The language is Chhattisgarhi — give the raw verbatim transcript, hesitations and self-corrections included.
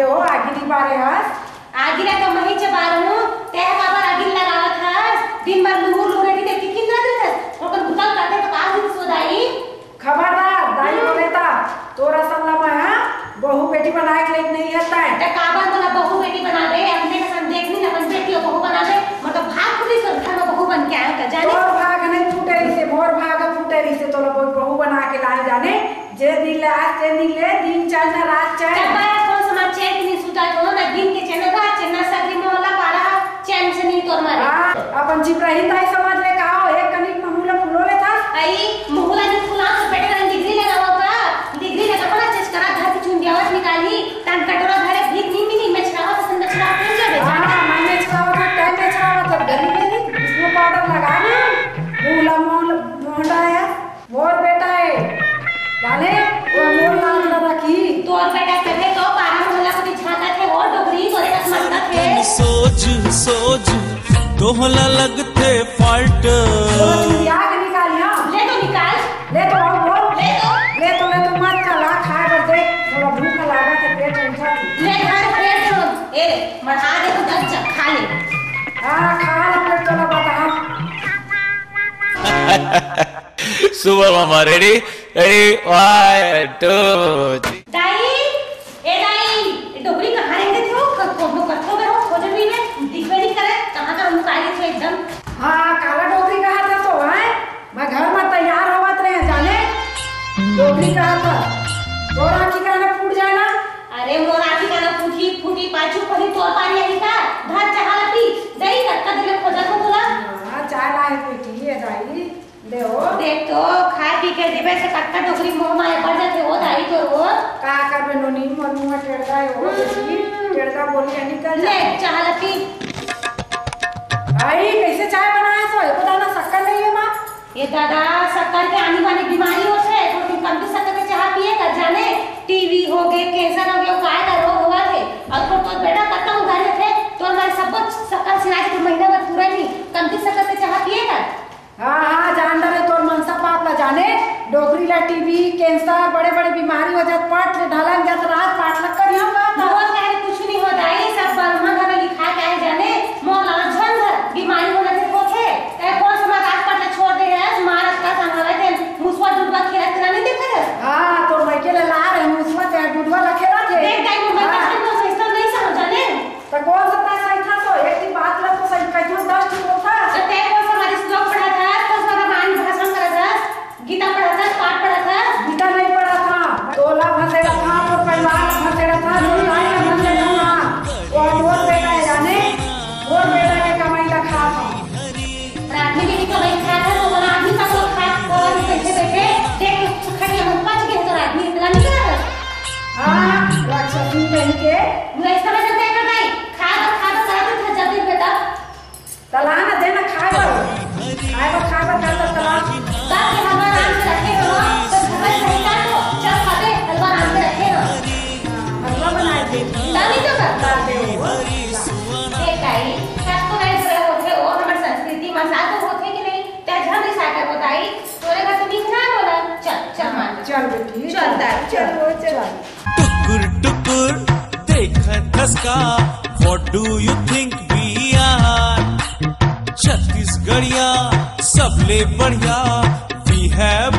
ओ आगी नी बारे हस? आगी ला तो मही च बारहूं, तें काबर आगी लगावत हस? दिन भर लुहुर लुहुर एती तेती किंदरा देथस, ओकर भुतल करथे तो का होही सोदाई? खबरदार, दाई बोले ता, तोर असन ला मैं, हां, बहू बेटी बनाए के लायक नहीं हस तैं। त काबर मोला बहू बेटी बनाबे? अपने कसन देख नी, अपन बेटी अउ बहू बनाबे, मतलब भाग खुली तोर घर में बहू बन के आए त जाने। तोर भाग नहीं फूटे रहिसे, मोर भाग फूटे रहिसे, तोला बहू बना के लाए जाने। जे दिन ले आज ते दिन ले दिन चैन न रात चैन। तब बा, कोन समाज चैन के नी सुता तो ना दिन के चैन रात चैन ना सगरी मोहल्ला पारा चैन से नी तोर मारे। हां, अपन चिपराही ताई समझ ले का हो, एक कनिक में मुंह ला फुलो लेथस। अई, मुंह ला नी फुला तो बेटे का डिग्री लेना होता। डिग्री लेना पड़ा, चेस करा घर की चुंदियावत निकाली, तन कटोरा धरे भीख नी मिली, मैं छरावत सन छरावत नहीं जाबे। हां, मैं छरावत हूं, तैं छरावत हस, गली में नी, इसमें पाउडर लगा ना, मुंह ला मोहल्ला, मोहल्ला है। मोर बेटा ए, जाने, ओ मोर लाज ला रखही। तोर बेटा कहे तो पारा मोहल्ला कोती झांकत हे, ओ डोकरी, तोरे कस मंगत हे। सोच, सोच, तोहला लगथे फाल्ट। तोला चुंदिया के निकालिया। ले तो निकाल। ले तो आओ, बोल। ले तो। ले तो, ले तो मत चला, खाए बर दे। थोड़ा भूख लागत हे, पेट उठा। ले, धर, पेट उठा। ए, मढ़ा दे तो दस जग खा ले। हां, खा ला, पेट चला बता। सुपर मामा, ready? Ready? One, two, three. दाई, ए दाई, ए डोकरी कहां रहिथे हो? क-, को-, को-, कतको बेर हो, खोजत रहिबे, दिखबे नी करे, कहां का लुकाय गे हे एकदम? हां, काला डोकरी कहाथस तो, हैं? मैं घर में तैयार होवत रहें, जाने? डोकरी कहाथस। तोर आंखी काना फूट जाए ना? अरे, मोर आंखी काना फूटी, फूटी, पाछू पही तोर पारी आही का? धर चाहा ला पी, दाई, कतका दिन ले खोजत हों तोला। हां, चाय लाए बेटी, ए दाई। दे ओ। देख तो, खाए पी के जीबे से कतका डोकरी मोह माया पड़ जाथे ओ दाई तोर ओ। का करबे नोनी, मोर मुंह टेढ़ा हे ओ, हम्म। टेढ़ा बोली निकल ले, जाथे। चाह ला पी। आई, कैसे चाय बनाए हस? एको दाना शक्कर नहीं हे माँ। ए दादा, शक्कर के आनी बानी बीमारी होथे, थोड़ी दिन कमती शक्कर के चाह पिए कर जाने, टीबी होगे, कैंसर होगे, ओ काय का रोग होवत हे। अउ तोर, तोर बेटा कतका उधारी होथे, तोर मारे सब शक्कर सिराए के महीना भर पूरा नहीं, कमती शक्कर के चाह पिए कर। हाँ, हाँ, जान डरे तोर मनसा पाप ला जाने, डोकरी ला टीबी, कैंसर, बड़े-बड़े बीमारी हो जात, पट ले ढलक जात, रात पाट ला करिया पाप ला। मोर कहे कुछ नहीं हो दाई, सब ब्रह्मा घर में लिखा के आए जाने, मोर ला झन धर, बीमारी होना से होथे। ए, कोन से मैं रात पाट ला छोड़ दे है, मारत का संभावे थे, मुसवा डुडवा खेलत तेला नहीं देखा था? हाँ, तोर लइके ला ला रहे, मुसवा ते डुडवा ला खेलत हे। देख दाई, मोर मन हाँ। का झन हो, सिस्टम नहीं समझ जाने। त कोन सा पैसा इतना तो एक ही बात ला तो सही कहियो, दस ठो बोलता। त तै कोन सा हमारी श्लोक पढ़ा था, कोन सा रामायण भाषण करा था, गीता पढ़ा था, पाठ पढ़ा था? गीता नहीं पढ़ा था, तोला भसेड़ा था, तो परिवार भसेड़ा था, तो ताई का भसेड़ा था। वो मोर बेटा है जाने, मोर बेटा के कमाई का खा था। रात में भी कमाई खा था, तो बोला आदमी का तो खा, और बैठे बैठे देख तो खटिया में पच गए तो रात में इतना नहीं करा था। हाँ, राक्षसी कहीं के। मैं इसका मतलब तय कर भाई, खा दो, खा दो, खा दो, खा जाते बेटा। तला ना देना खाए बर। खाए बर, खाए बर, खाए बर तला। बाप के हलवा राम के रखे रहो, तो भगत सही काटो, चल खाते हलवा राम के रखे रहो। हलवा बनाए थे। तभी तो कर। बता दे वो। ए ताई, कतको नहीं जगह होथे, वो हमर संस्कृति में साथ होथे कि नहीं? तै झन रिसा कर बताई, तोरे घर तो दिख ना बोला। चल, चल मान। चल बेटी, चल चल, ताई, चल, चल, वो चल। चल। टुकुर टुकुर देखत हस का, what do you think we are? छत्तीसगढ़िया सबले बढ़िया, we have